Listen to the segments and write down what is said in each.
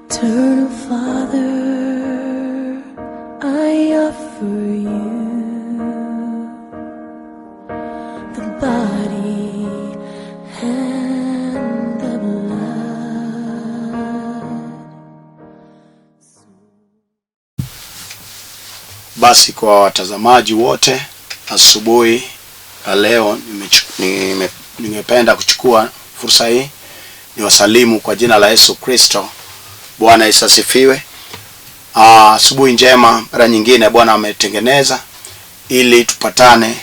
Eternal Father, I offer you the body and the blood. Basi kwa watazamaji wote, asubuhi ya leo nimependa kuchukua fursa hii niwasalimu kwa jina la Yesu Kristo. Bwana Yesu asifiwe. Asubuhi njema, mara nyingine Bwana ametengeneza ili tupatane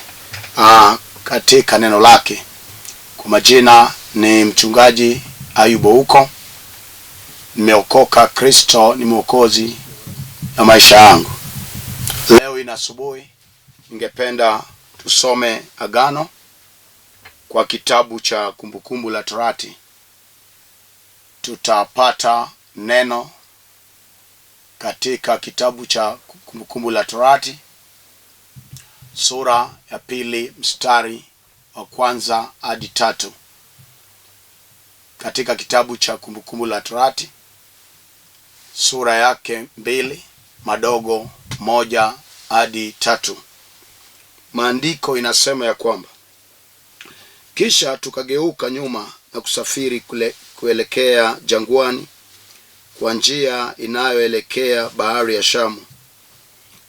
katika neno lake. Kwa majina ni mchungaji Ayubu huko, nimeokoka. Kristo ni mwokozi na maisha yangu. Leo ina asubuhi, ningependa tusome Agano kwa kitabu cha Kumbukumbu la Torati. Tutapata neno katika kitabu cha Kumbukumbu la Torati sura ya 2 mstari wa 1 hadi 3. Katika kitabu cha Kumbukumbu la Torati sura yake 2 madogo 1 hadi 3. Maandiko inasema ya kwamba kisha tukageuka nyuma na kusafiri kuelekea jangwani kwa njia inayoelekea bahari ya Shamu,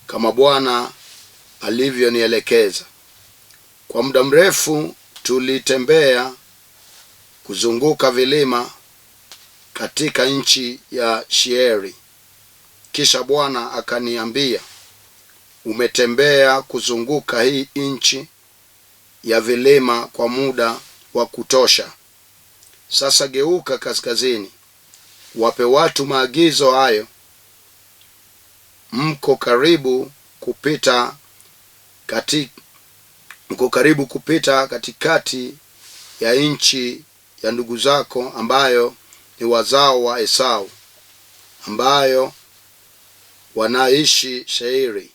kama Bwana alivyonielekeza. Kwa muda mrefu tulitembea kuzunguka vilima katika nchi ya Shieri. Kisha Bwana akaniambia, umetembea kuzunguka hii nchi ya vilima kwa muda wa kutosha. Sasa geuka kaskazini, wape watu maagizo hayo. Mko karibu kupita kati, mko karibu kupita katikati ya nchi ya ndugu zako ambayo ni wazao wa Esau, ambayo wanaishi Seiri.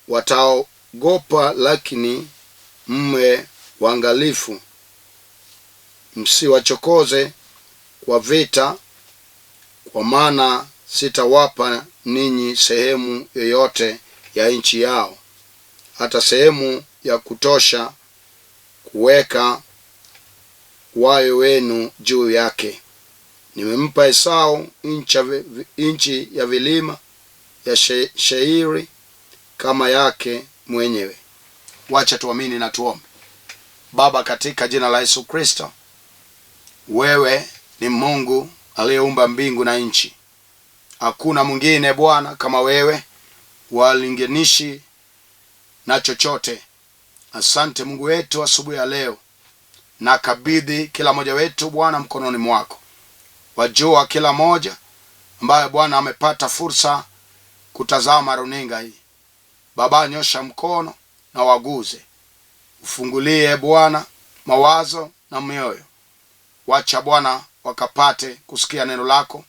Wataogopa, lakini mwe waangalifu, msiwachokoze kwa vita, kwa maana sitawapa ninyi sehemu yoyote ya nchi yao, hata sehemu ya kutosha kuweka wayo wenu juu yake. Nimempa Esau nchi ya vilima ya Seiri kama yake mwenyewe. Wacha tuamini na tuombe. Baba, katika jina la Yesu Kristo, wewe ni Mungu aliyeumba mbingu na nchi. Hakuna mwingine Bwana kama wewe, walinganishi na chochote. Asante Mungu wetu asubuhi ya leo, na kabidhi kila mmoja wetu Bwana mkononi mwako. Wajua kila mmoja ambaye Bwana amepata fursa kutazama runinga hii. Baba, nyosha mkono na waguze. Ufungulie Bwana mawazo na mioyo. Wacha Bwana wakapate kusikia neno lako,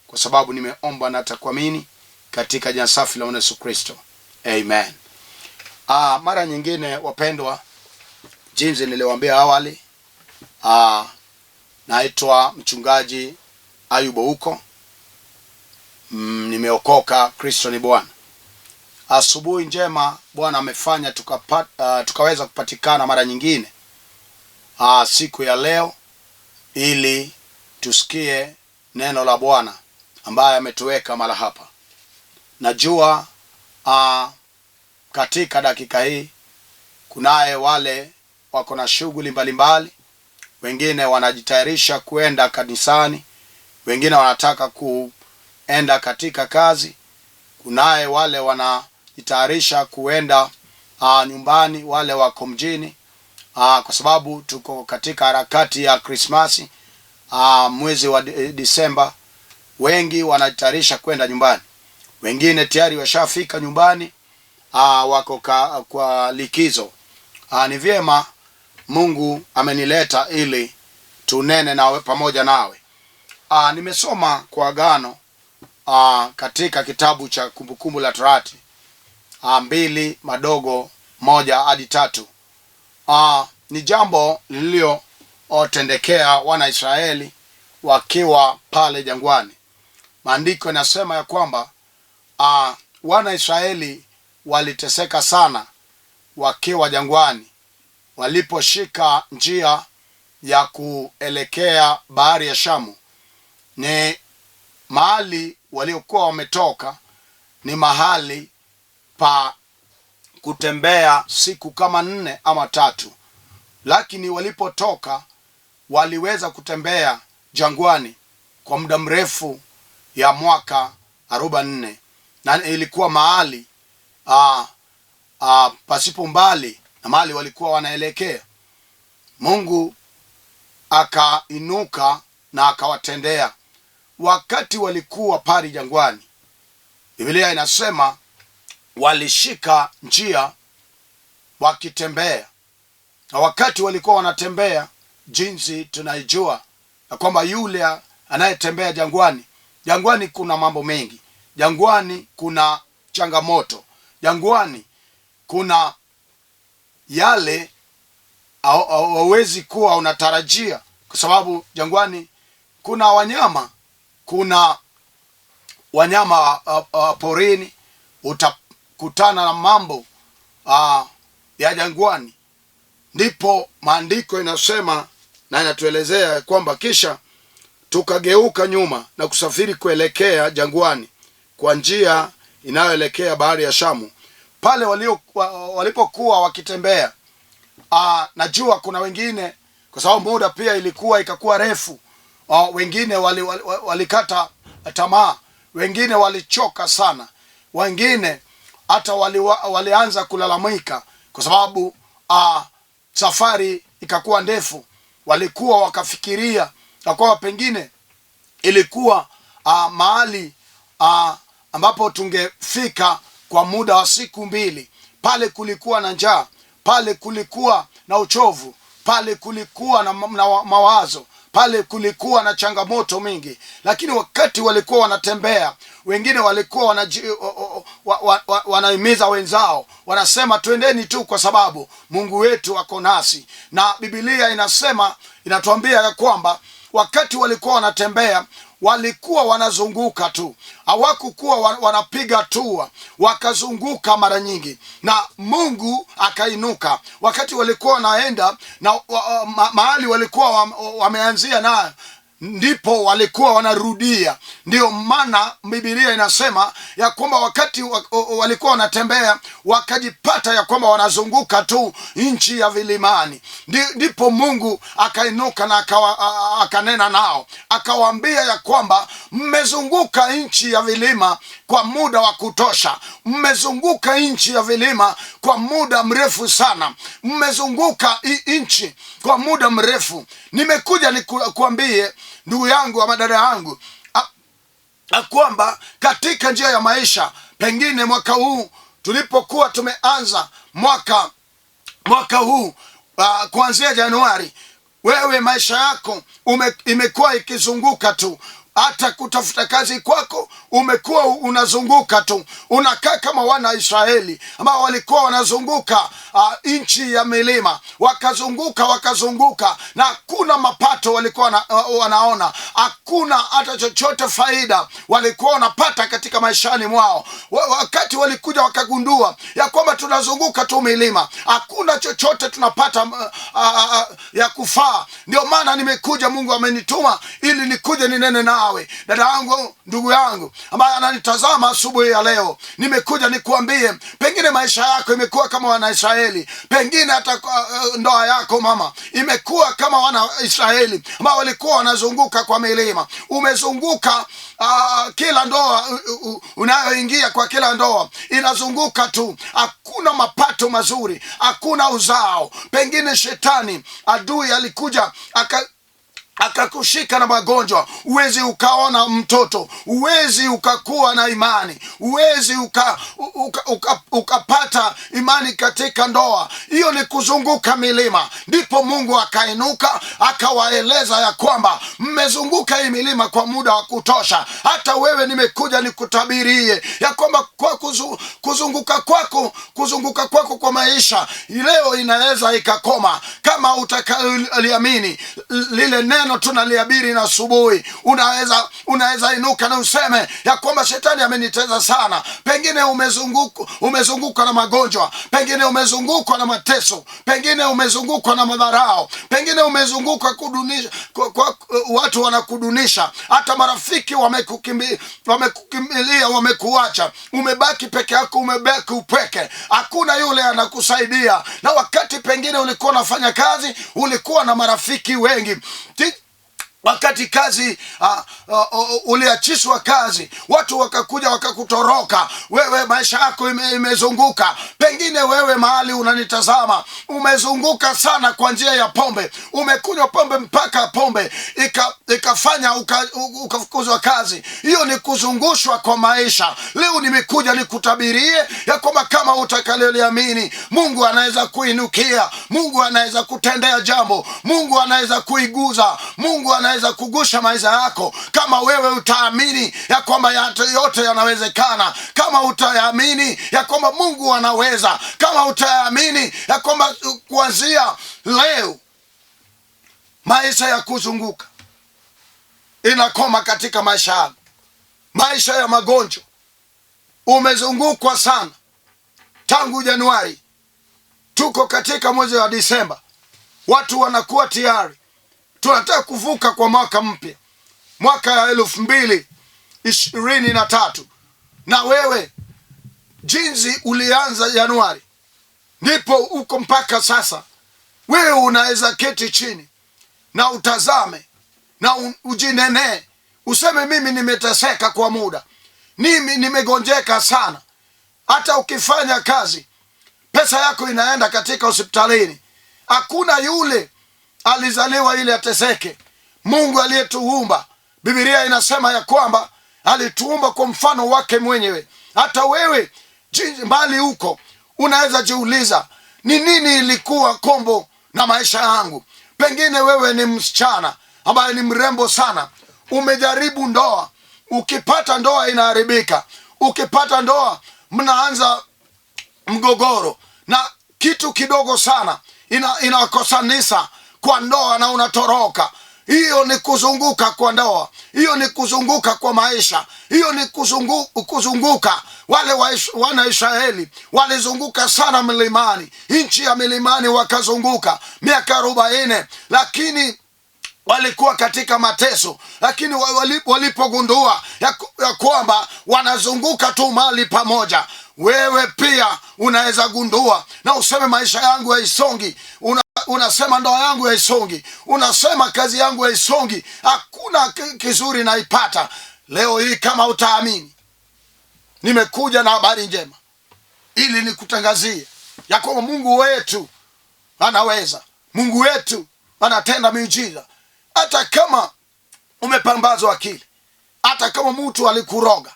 kwa sababu nimeomba na takuamini katika jina safi la Yesu Kristo. Amen. Mara nyingine wapendwa, jinsi niliwaambia awali, naitwa mchungaji Ayubu huko. Nimeokoka, Kristo ni Bwana. Asubuhi njema Bwana amefanya tukaweza kupatikana mara nyingine, siku ya leo ili tusikie neno la Bwana ambaye ametuweka mara hapa. Najua katika dakika hii kunaye wale wako na shughuli mbalimbali, wengine wanajitayarisha kuenda kanisani, wengine wanataka kuenda katika kazi, kunaye wale wanajitayarisha kuenda nyumbani, wale wako mjini, kwa sababu tuko katika harakati ya Krismasi, mwezi wa Disemba. Wengi wanajitayarisha kwenda nyumbani, wengine tayari washafika nyumbani, wako kwa likizo. Ni vyema Mungu amenileta ili tunene nawe pamoja nawe. Nimesoma kwa Agano, katika kitabu cha Kumbukumbu la Torati, 2 madogo 1 hadi 3. Ni jambo lililotendekea wana Israeli wakiwa pale jangwani. Maandiko yanasema ya kwamba wana Israeli waliteseka sana wakiwa jangwani, waliposhika njia ya kuelekea bahari ya Shamu. Ni mahali waliokuwa wametoka, ni mahali pa kutembea siku kama 4 ama 3, lakini walipotoka waliweza kutembea jangwani kwa muda mrefu ya mwaka 44, na ilikuwa mahali pasipo mbali na mahali walikuwa wanaelekea. Mungu akainuka na akawatendea wakati walikuwa pale jangwani. Biblia inasema walishika njia wakitembea, na wakati walikuwa wanatembea, jinsi tunaijua ya kwamba yule anayetembea jangwani, jangwani kuna mambo mengi, jangwani kuna changamoto, jangwani kuna yale hauwezi kuwa unatarajia, kwa sababu jangwani kuna wanyama, kuna wanyama porini. Utakutana na mambo ya jangwani. Ndipo maandiko inasema na inatuelezea kwamba kisha tukageuka nyuma na kusafiri kuelekea jangwani kwa njia inayoelekea bahari ya Shamu. Pale walipokuwa wakitembea, najua kuna wengine, kwa sababu muda pia ilikuwa ikakuwa refu, wengine walikata tamaa, wengine walichoka sana, wengine hata walianza kulalamika kwa sababu safari ikakuwa ndefu. Walikuwa wakafikiria na kwamba pengine ilikuwa mahali ambapo tungefika kwa muda wa siku 2. Pale kulikuwa na njaa, pale kulikuwa na uchovu, pale kulikuwa na mawazo, pale kulikuwa na changamoto mingi. Lakini wakati walikuwa wanatembea, wengine walikuwa wanahimiza wenzao, wanasema twendeni tu kwa sababu Mungu wetu ako nasi. Na Biblia inatuambia ya kwamba wakati walikuwa wanatembea, walikuwa wanazunguka tu, hawakukuwa wanapiga hatua, wakazunguka mara nyingi, na Mungu akainuka. Wakati walikuwa wanaenda na mahali walikuwa wameanzia nayo, ndipo walikuwa wanarudia. Ndio maana Biblia inasema ya kwamba wakati walikuwa wanatembea, wakajipata ya kwamba wanazunguka tu nchi ya vilimani. Ndipo Mungu akainuka na akanena nao, akawaambia ya kwamba mmezunguka nchi ya vilima kwa muda wa kutosha, mmezunguka nchi ya vilima kwa muda mrefu sana, mmezunguka nchi kwa muda mrefu. Nimekuja nikuambie ndugu yangu ama dada yangu kwamba katika njia ya maisha, pengine mwaka huu tulipokuwa tumeanza mwaka huu, kuanzia Januari, wewe maisha yako imekuwa ikizunguka tu. Hata kutafuta kazi kwako umekuwa unazunguka tu. Unakaa kama wana Israeli ambao walikuwa wanazunguka nchi ya milima, wakazunguka wakazunguka, na hakuna mapato walikuwa wanaona, hakuna hata chochote faida walikuwa wanapata katika maishani mwao. Wakati walikuja wakagundua ya kwamba tunazunguka tu milima, hakuna chochote tunapata ya kufaa. Ndio maana nimekuja, Mungu amenituma ili nikuje ninene nawe dada yangu, ndugu yangu ambaye ananitazama asubuhi ya leo. Nimekuja nikuambie, pengine maisha yako imekuwa kama wana Israeli, pengine hata ndoa yako mama imekuwa kama wana Israeli ambao walikuwa wanazunguka kwa milima. Umezunguka kila ndoa unayoingia, kwa kila ndoa inazunguka tu, hakuna mapato mazuri, hakuna uzao. Pengine shetani adui alikuja akakushika na magonjwa, huwezi ukaona mtoto, huwezi ukakuwa na imani, huwezi ukapata imani katika ndoa. Hiyo ni kuzunguka milima. Ndipo Mungu akainuka akawaeleza ya kwamba mmezunguka hii milima kwa muda wa kutosha. Hata wewe nimekuja nikutabirie ya kwamba kwa kuzunguka kwako, kuzunguka kwako kwa maisha leo inaweza ikakoma. Kama utakaliamini lile neno tunaliabiri na asubuhi, unaweza inuka na useme ya kwamba shetani ameniteza sana. Pengine umezungukwa na magonjwa, pengine umezungukwa na mateso, pengine umezungukwa na madharau, pengine umezungukwa kudunisha, kwa watu wanakudunisha, hata marafiki wamekukimbilia, wamekuacha, umebaki peke yako, umebaki upweke, hakuna yule anakusaidia. Na wakati pengine ulikuwa unafanya kazi, ulikuwa na marafiki wengi. Wakati kazi uliachishwa kazi, watu wakakuja wakakutoroka wewe, maisha yako imezunguka. Pengine wewe mahali unanitazama umezunguka sana kwa njia ya pombe, umekunywa pombe mpaka pombe ikafanya ukafukuzwa kazi. Hiyo ni kuzungushwa kwa maisha. Leo nimekuja nikutabirie ya kwamba kama utakaloliamini, Mungu anaweza kuinukia, Mungu anaweza kutendea jambo, Mungu anaweza kuiguza, Mungu anaweza kugusha maisha yako, kama wewe utaamini ya kwamba yote yanawezekana, kama utaamini ya kwamba Mungu anaweza, kama utaamini ya kwamba kuanzia leo maisha ya kuzunguka inakoma katika maisha yako, maisha ya magonjwa. Umezungukwa sana tangu Januari, tuko katika mwezi wa Disemba, watu wanakuwa tayari tunataka kuvuka kwa mwaka mpya, mwaka ya 2023. Na wewe jinsi ulianza Januari ndipo uko mpaka sasa. Wewe unaweza keti chini na utazame na ujinenee, useme mimi nimeteseka kwa muda, mimi nimegonjeka sana. Hata ukifanya kazi, pesa yako inaenda katika hospitalini. Hakuna yule alizaliwa ili ateseke. Mungu aliyetuumba, Biblia inasema ya kwamba alituumba kwa mfano wake mwenyewe. Hata wewe mbali huko unaweza jiuliza, ni nini ilikuwa kombo na maisha yangu? Pengine wewe ni msichana ambaye ni mrembo sana, umejaribu ndoa, ukipata ndoa inaharibika, ukipata ndoa mnaanza mgogoro, na kitu kidogo sana inakosanisa kwa ndoa na unatoroka. Hiyo ni kuzunguka kwa ndoa, hiyo ni kuzunguka kwa maisha, hiyo ni kuzunguka. Wale wana Israeli walizunguka sana milimani, nchi ya milimani wakazunguka miaka 40, lakini walikuwa katika mateso. Lakini walipogundua ya kwamba wanazunguka tu mahali pamoja, wewe pia unaweza gundua na useme maisha yangu haisongi. Unasema ndoa yangu haisongi, unasema kazi yangu haisongi, hakuna kizuri naipata. Leo hii kama utaamini, nimekuja na habari njema ili nikutangazie ya kwamba Mungu wetu anaweza, Mungu wetu anatenda miujiza. Hata kama umepambazwa akili, hata kama mtu alikuroga,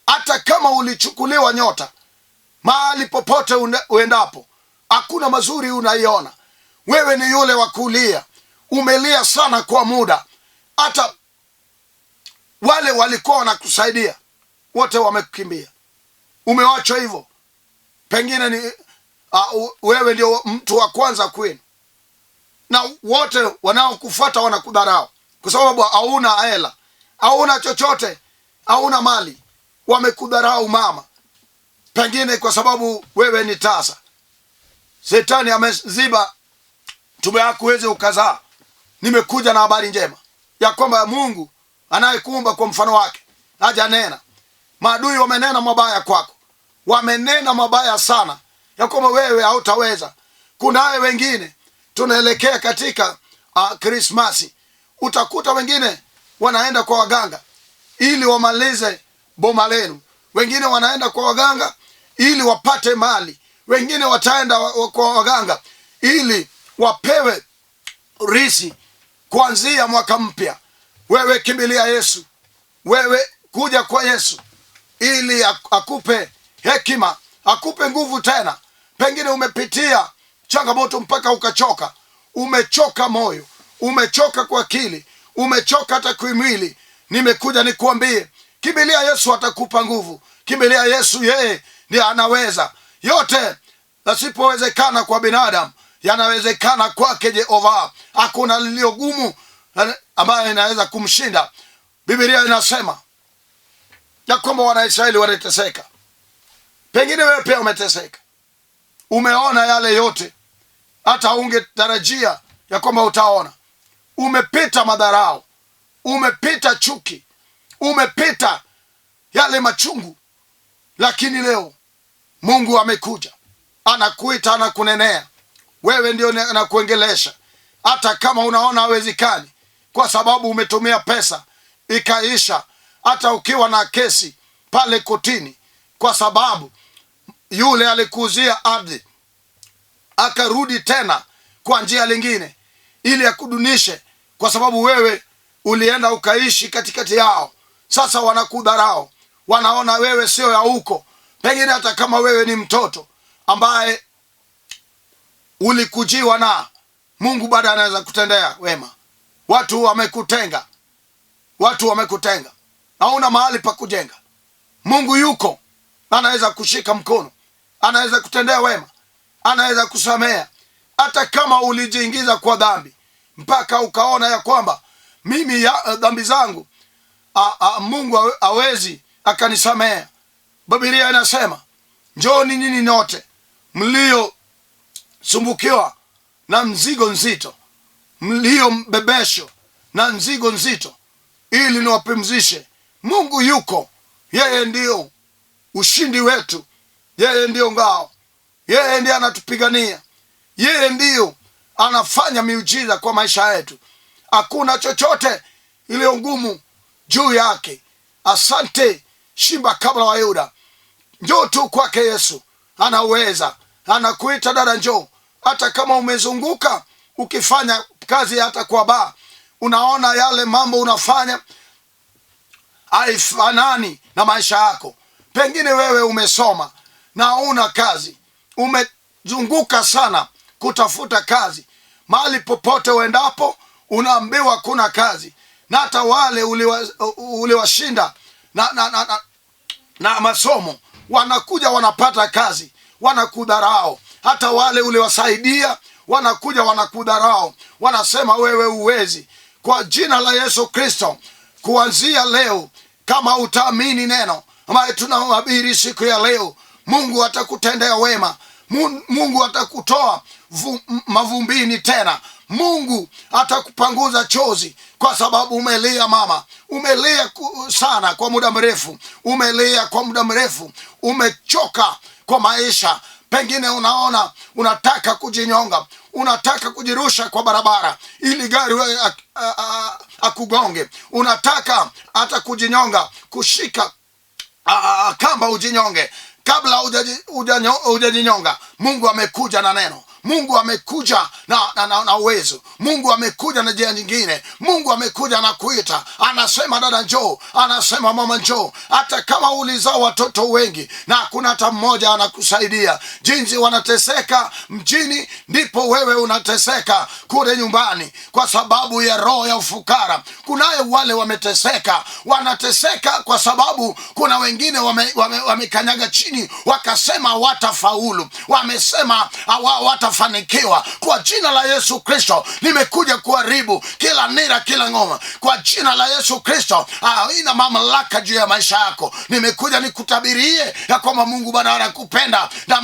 hata kama ulichukuliwa nyota, mahali popote uendapo hakuna mazuri unaiona. Wewe ni yule wa kulia, umelia sana kwa muda. Hata wale walikuwa wanakusaidia wote wamekukimbia, umewachwa hivyo. Pengine ni wewe ndio mtu wa kwanza kwenu, na wote wanaokufuata wanakudharau kwa sababu hauna hela, hauna chochote, hauna mali. Wamekudharau mama, pengine kwa sababu wewe ni tasa. Shetani ameziba tumbo yako uweze ukazaa. Nimekuja na habari njema ya kwamba Mungu anayekuumba kwa mfano wake hajanena. Maadui wamenena mabaya kwako, wamenena mabaya sana ya kwamba wewe hautaweza. Kunaye wengine tunaelekea katika Krismasi, utakuta wengine wanaenda kwa waganga ili wamalize boma lenu, wengine wanaenda kwa waganga ili wapate mali, wengine wataenda kwa waganga ili wapewe risi kuanzia mwaka mpya. Wewe kimbilia Yesu, wewe kuja kwa Yesu ili akupe hekima, akupe nguvu tena. Pengine umepitia changamoto mpaka ukachoka, umechoka moyo, umechoka kwa akili, umechoka hata kimwili. Nimekuja nikuambie, kimbilia Yesu, atakupa nguvu. Kimbilia Yesu, yeye ndiye anaweza yote. Yasipowezekana kwa binadamu Yanawezekana kwake Jehova, hakuna lililo gumu ambayo inaweza kumshinda. Biblia inasema ya kwamba Wanaisraeli waliteseka. Pengine wewe pia umeteseka, umeona yale yote, hata ungetarajia ya kwamba utaona. Umepita madharau, umepita chuki, umepita yale machungu, lakini leo Mungu amekuja, anakuita, anakunenea wewe, ndio anakuongelesha, hata kama unaona hawezekani, kwa sababu umetumia pesa ikaisha, hata ukiwa na kesi pale kotini, kwa sababu yule alikuuzia ardhi akarudi tena kwa njia lingine ili akudunishe, kwa sababu wewe ulienda ukaishi katikati yao. Sasa wanakudharau, wanaona wewe sio ya huko. Pengine hata kama wewe ni mtoto ambaye ulikujiwa na Mungu, bado anaweza kutendea wema. Watu wamekutenga, watu wamekutenga, hauna mahali pa kujenga. Mungu yuko, anaweza kushika mkono, anaweza kutendea wema, anaweza kusamea, hata kama ulijiingiza kwa dhambi mpaka ukaona ya kwamba mimi dhambi zangu Mungu hawezi akanisamea. Biblia inasema njooni nyinyi nyote mliosumbukiwa na mzigo nzito, mlio mbebesho na mzigo nzito, ili niwapumzishe. Mungu yuko, yeye ndiyo ushindi wetu, yeye ndiyo ngao, yeye ndiye anatupigania, yeye ndiyo anafanya miujiza kwa maisha yetu. Hakuna chochote iliyo ngumu juu yake. Asante Shimba kabla wa Yuda, njoo tu kwake Yesu, anaweza. Anakuita dada, njoo. Hata kama umezunguka ukifanya kazi hata kwa baa, unaona yale mambo unafanya haifanani na maisha yako. Pengine wewe umesoma na una kazi, umezunguka sana kutafuta kazi, mahali popote uendapo unaambiwa kuna kazi, na hata wale uliwashinda na masomo wanakuja wanapata kazi, wanakudharau. Hata wale uliwasaidia wanakuja wanakudharau, wanasema wewe huwezi. Kwa jina la Yesu Kristo, kuanzia leo, kama utaamini neno ambaye tunahubiri siku ya leo, Mungu atakutendea wema. Mungu atakutoa mavumbini tena. Mungu atakupanguza chozi, kwa sababu umelia mama, umelia sana kwa muda mrefu, umelia kwa muda mrefu, umechoka kwa maisha. Pengine unaona unataka kujinyonga, unataka kujirusha kwa barabara ili gari akugonge, unataka hata kujinyonga, kushika kamba ujinyonge. Kabla hujajinyonga, Mungu amekuja na neno. Mungu amekuja na uwezo. Mungu amekuja na njia nyingine. Mungu amekuja na kuita. Anasema dada njoo, anasema mama njoo. Hata kama ulizaa watoto wengi na hakuna hata mmoja anakusaidia, jinsi wanateseka mjini ndipo wewe unateseka kule nyumbani, kwa sababu ya roho ya ufukara. Kunaye wale wameteseka, wanateseka kwa sababu kuna wengine wamekanyaga chini wakasema watafaulu, wamesema hawatafanikiwa. Kwa jina la Yesu Kristo nimekuja kuharibu kila nira, kila ngoma. Kwa jina la Yesu Kristo haina mamlaka juu ya maisha yako. Nimekuja nikutabirie ya kwamba Mungu Bwana anakupenda, na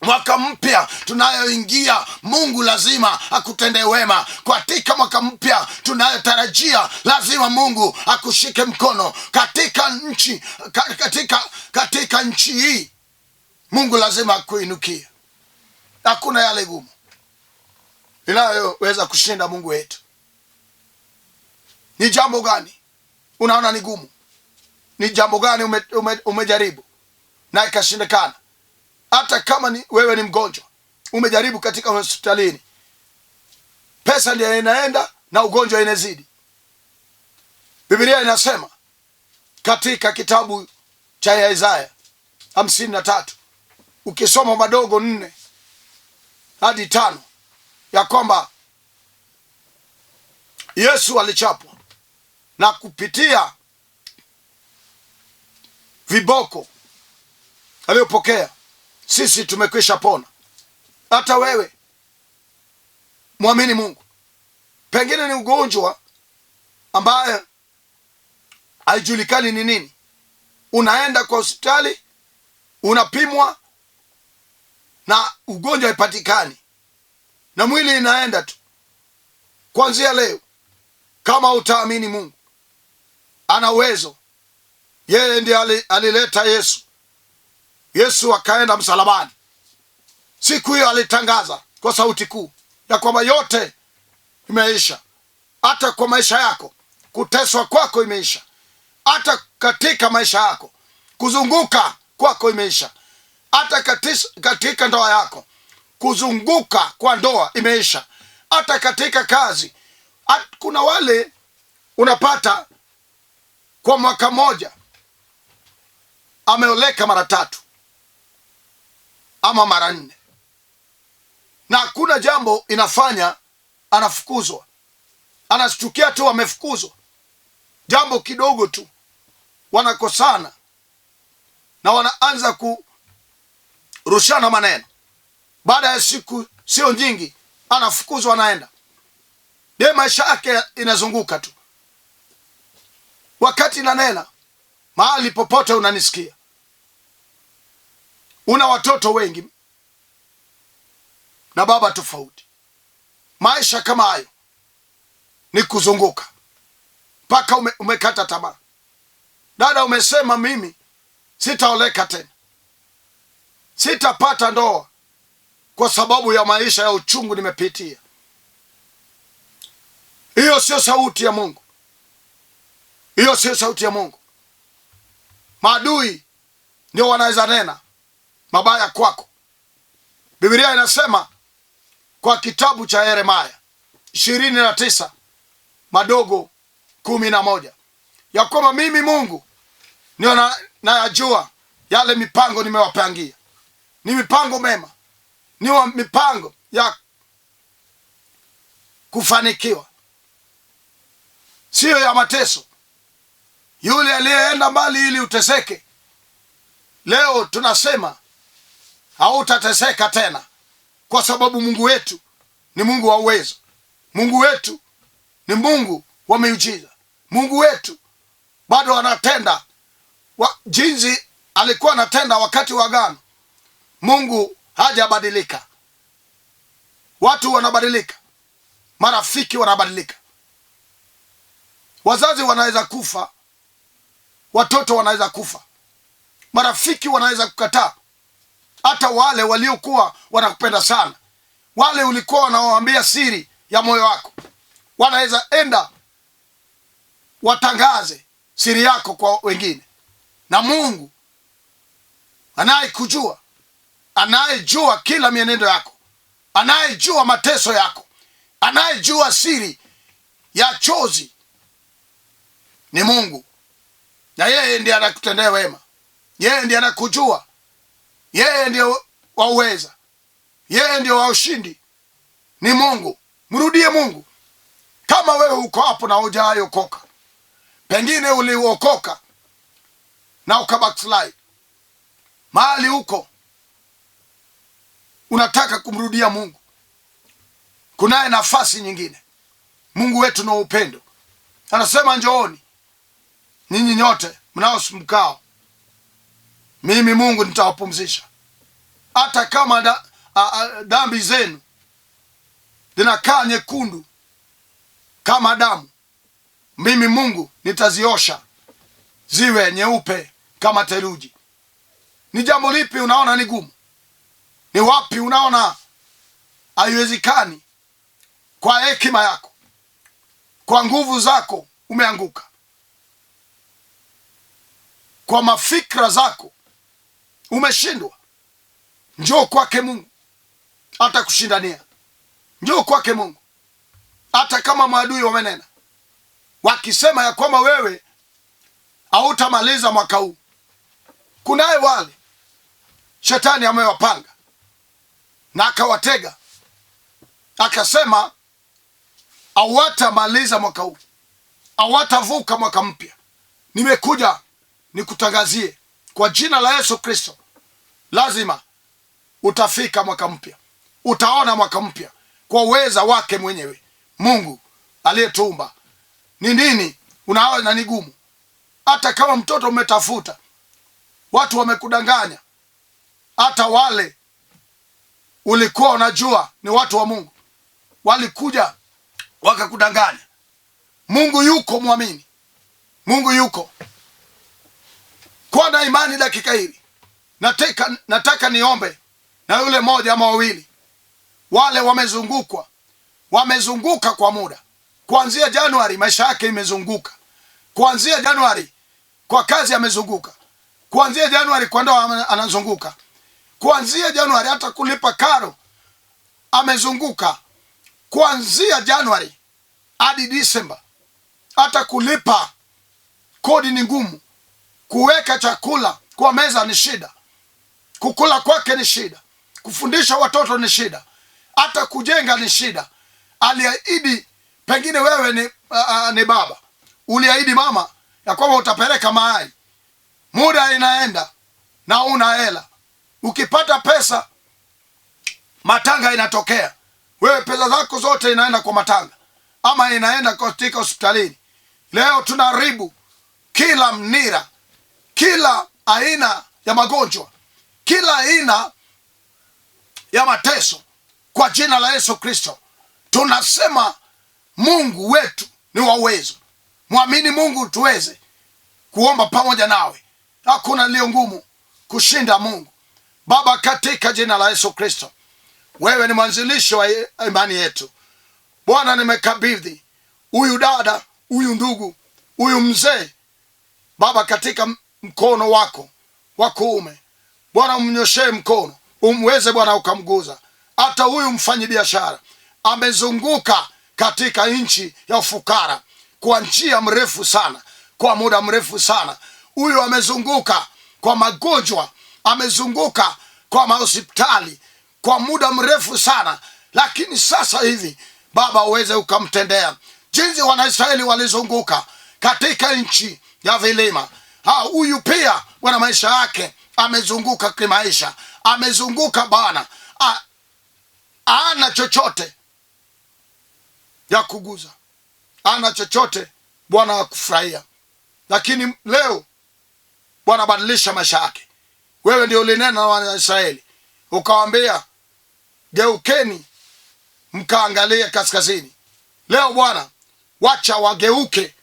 mwaka mpya tunayoingia, Mungu lazima akutende wema. Katika mwaka mpya tunayotarajia, lazima Mungu akushike mkono. Katika nchi hii Mungu lazima akuinukie. Hakuna yale gumu inayoweza kushinda Mungu wetu. Ni jambo gani unaona ni gumu? Ni jambo gani umejaribu na ikashindikana? Hata kama wewe ni mgonjwa, umejaribu katika hospitalini, pesa ndiyo inaenda na ugonjwa inazidi. Biblia inasema katika kitabu cha Isaya 53, ukisoma madogo 4 hadi 5, ya kwamba Yesu alichapwa na kupitia viboko aliyopokea sisi tumekwisha pona. Hata wewe Mwamini Mungu. Pengine ni ugonjwa ambaye haijulikani ni nini. Unaenda kwa hospitali, unapimwa na ugonjwa haipatikani, na mwili inaenda tu. Kuanzia leo, kama utaamini Mungu ana uwezo, yeye ndiye alileta Yesu. Yesu akaenda msalabani. Siku hiyo alitangaza kwa sauti kuu ya kwamba yote imeisha. Hata kwa maisha yako kuteswa kwako imeisha, hata katika maisha yako kuzunguka kwako imeisha, hata katika ndoa yako kuzunguka kwa ndoa imeisha, hata katika kazi. Kuna wale unapata kwa mwaka mmoja ameoleka mara tatu ama mara nne, na hakuna jambo inafanya anafukuzwa, anashtukia tu amefukuzwa, jambo kidogo tu, wanakosana na wanaanza kurushana maneno. Baada ya siku sio nyingi, anafukuzwa, anaenda. Ye maisha yake inazunguka tu. Wakati nanena, mahali popote unanisikia, una watoto wengi na baba tofauti. Maisha kama hayo ni kuzunguka mpaka umekata tamaa. Dada, umesema mimi sitaoleka tena, sitapata ndoa kwa sababu ya maisha ya uchungu nimepitia. Hiyo sio sauti ya Mungu, hiyo sio sauti ya Mungu. Maadui ndio wanaweza nena mabaya kwako. Biblia inasema kwa kitabu cha Yeremia 29 madogo 11 ya kwamba mimi Mungu ndio nayajua yale mipango nimewapangia, ni mipango mema, ni mipango ya kufanikiwa, siyo ya mateso. Yule aliyeenda mbali ili uteseke, leo tunasema hautateseka tena, kwa sababu Mungu wetu ni Mungu wa uwezo. Mungu wetu ni Mungu wa miujiza. Mungu wetu bado anatenda jinsi alikuwa anatenda wakati wa agano. Mungu hajabadilika. Watu wanabadilika, marafiki wanabadilika, wazazi wanaweza kufa, watoto wanaweza kufa, marafiki wanaweza kukataa, hata wale waliokuwa wanakupenda sana, wale ulikuwa wanawaambia siri ya moyo wako, wanaweza enda watangaze siri yako kwa wengine. Na Mungu anayekujua, anayejua kila mienendo yako, anayejua mateso yako, anayejua siri ya chozi ni Mungu, na yeye ndiye anakutendea wema, yeye ndiye anakujua, yeye ndiye wa uweza, yeye ndiye wa ushindi, ni Mungu. Mrudie Mungu. Kama wewe uko hapo na hujaokoka, pengine uliokoka na ukabackslide, mahali huko unataka kumrudia Mungu, kunaye nafasi nyingine. Mungu wetu na upendo anasema, njooni ninyi nyote mnaosumbukao, mimi Mungu nitawapumzisha. Hata kama dhambi zenu zinakaa nyekundu kama damu, mimi Mungu nitaziosha ziwe nyeupe kama theluji. Ni jambo lipi unaona ni gumu? Ni wapi unaona haiwezekani? Kwa hekima yako, kwa nguvu zako umeanguka, kwa mafikra zako umeshindwa. Njoo kwake Mungu atakushindania. Njoo kwake Mungu, hata kama maadui wamenena wakisema ya kwamba wewe hautamaliza mwaka huu. Kunaye wale shetani amewapanga na akawatega, akasema hawatamaliza mwaka huu, hawatavuka mwaka mpya. Nimekuja nikutangazie kwa jina la Yesu Kristo, lazima utafika mwaka mpya, utaona mwaka mpya. kwa uweza wake mwenyewe Mungu aliyetuumba. Ni nini unaona ni gumu? Hata kama mtoto umetafuta, watu wamekudanganya, hata wale ulikuwa unajua ni watu wa Mungu walikuja wakakudanganya. Mungu yuko, mwamini Mungu yuko. Kuwa na imani dakika hili. Nataka niombe na yule mmoja ama wawili wale wamezungukwa, wamezunguka kwa muda, kuanzia Januari maisha yake imezunguka, kuanzia Januari kwa kazi amezunguka, kuanzia Januari kwa ndoa anazunguka, kuanzia Januari hata kulipa karo amezunguka, kuanzia Januari hadi Disemba hata kulipa kodi ni ngumu, kuweka chakula kwa meza ni shida, kukula kwake ni shida, kufundisha watoto ni shida, hata kujenga ni shida. Aliahidi, pengine wewe ni baba, uliahidi mama ya kwamba utapeleka mahali, muda inaenda na una hela. Ukipata pesa matanga inatokea, wewe pesa zako zote inaenda kwa matanga ama inaenda katika hospitalini. Leo tunaharibu kila mnira, kila aina ya magonjwa, kila aina ya mateso kwa jina la Yesu Kristo. Tunasema Mungu wetu ni wa uwezo. Mwamini Mungu tuweze kuomba pamoja nawe. Hakuna lio ngumu kushinda Mungu. Baba, katika jina la Yesu Kristo, wewe ni mwanzilishi wa imani yetu. Bwana, nimekabidhi huyu dada, huyu ndugu, huyu mzee, Baba, katika mkono wako wa kuume. Bwana, umnyoshee mkono, umweze Bwana ukamguza. Hata huyu mfanyi biashara amezunguka katika nchi ya ufukara kwa njia mrefu sana, kwa muda mrefu sana. Huyu amezunguka kwa magonjwa, amezunguka kwa mahospitali kwa muda mrefu sana, lakini sasa hivi Baba uweze ukamtendea jinsi Wanaisraeli walizunguka katika nchi ya vilima. Huyu pia Bwana maisha yake amezunguka kimaisha, amezunguka Bwana, ana chochote ya kuguza, ana chochote Bwana akufurahia, lakini leo Bwana badilisha maisha yake. Wewe ndio ulinena na Wanaisraeli ukawaambia, geukeni mkaangalie kaskazini. Leo Bwana, wacha wageuke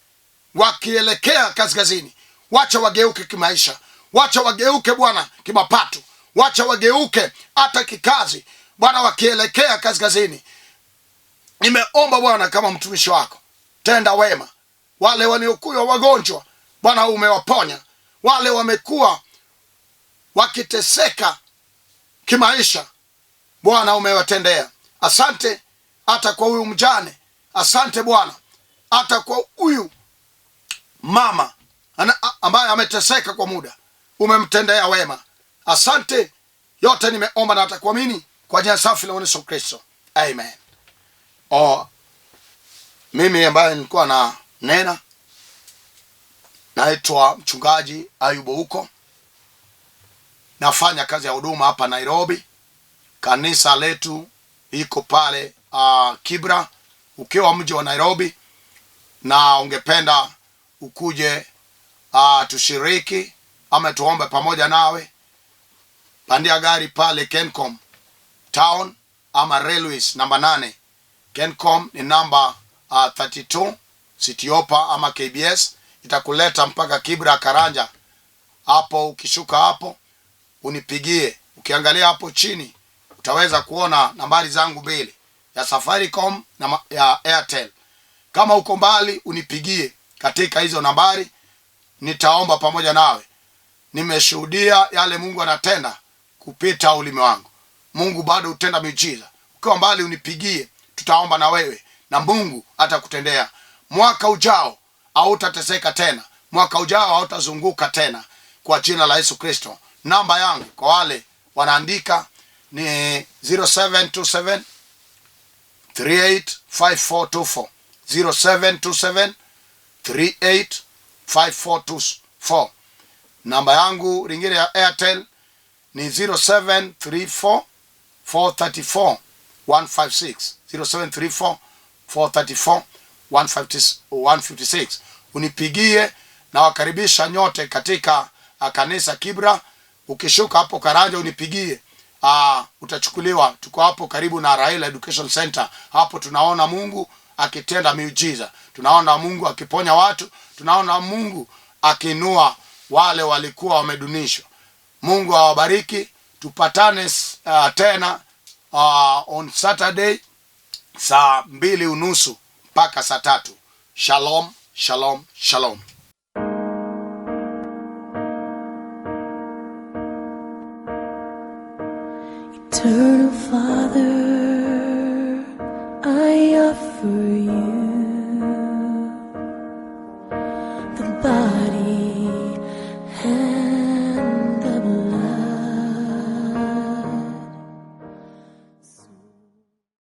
wakielekea kaskazini, wacha wageuke kimaisha, wacha wageuke Bwana kimapato, wacha wageuke hata kikazi Bwana, wakielekea kaskazini. Nimeomba Bwana kama mtumishi wako, tenda wema wale waliokuwa wagonjwa Bwana umewaponya, wale wamekuwa wakiteseka kimaisha Bwana umewatendea. Asante hata kwa huyu mjane, asante Bwana hata kwa huyu mama ambaye ameteseka kwa muda, umemtendea wema. Asante. Yote nimeomba na atakuamini kwa jina safi la Yesu Kristo, amen. Mimi ambaye nilikuwa na nena naitwa mchungaji Ayubu Ouko, nafanya kazi ya huduma hapa Nairobi. Kanisa letu iko pale Kibra. Ukiwa mji wa Nairobi na ungependa ukuje tushiriki ama tuombe pamoja nawe, pandia gari pale Kencom Town ama Railways namba 8. Kencom ni namba 32 Citiopa ama KBS, itakuleta mpaka Kibra Karanja. Hapo ukishuka hapo unipigie. Ukiangalia hapo chini utaweza kuona nambari zangu mbili, ya Safaricom na ya Airtel. Kama uko mbali unipigie katika hizo nambari, nitaomba pamoja nawe. Nimeshuhudia yale Mungu anatenda kupita ulimi wangu. Mungu bado hutenda miujiza. Ukiwa mbali unipigie, tutaomba na wewe na Mungu atakutendea. Mwaka ujao hautateseka tena, mwaka ujao hautazunguka tena, kwa jina la Yesu Kristo. Namba yangu kwa wale wanaandika ni 0727 385424, 0727 385424. Namba yangu lingine ya Airtel ni 0734 434 156, 0734 434 156. Unipigie na wakaribisha nyote katika kanisa Kibra. Ukishuka hapo Karanja unipigie, utachukuliwa. Tuko hapo karibu na Raila Education Center. Hapo tunaona Mungu akitenda miujiza, tunaona Mungu akiponya watu, tunaona Mungu akiinua wale walikuwa wamedunishwa. Mungu awabariki. Tupatane tena on Saturday saa 2:30 mpaka saa 3. Shalom, shalom, shalom. Eternal Father, I offer you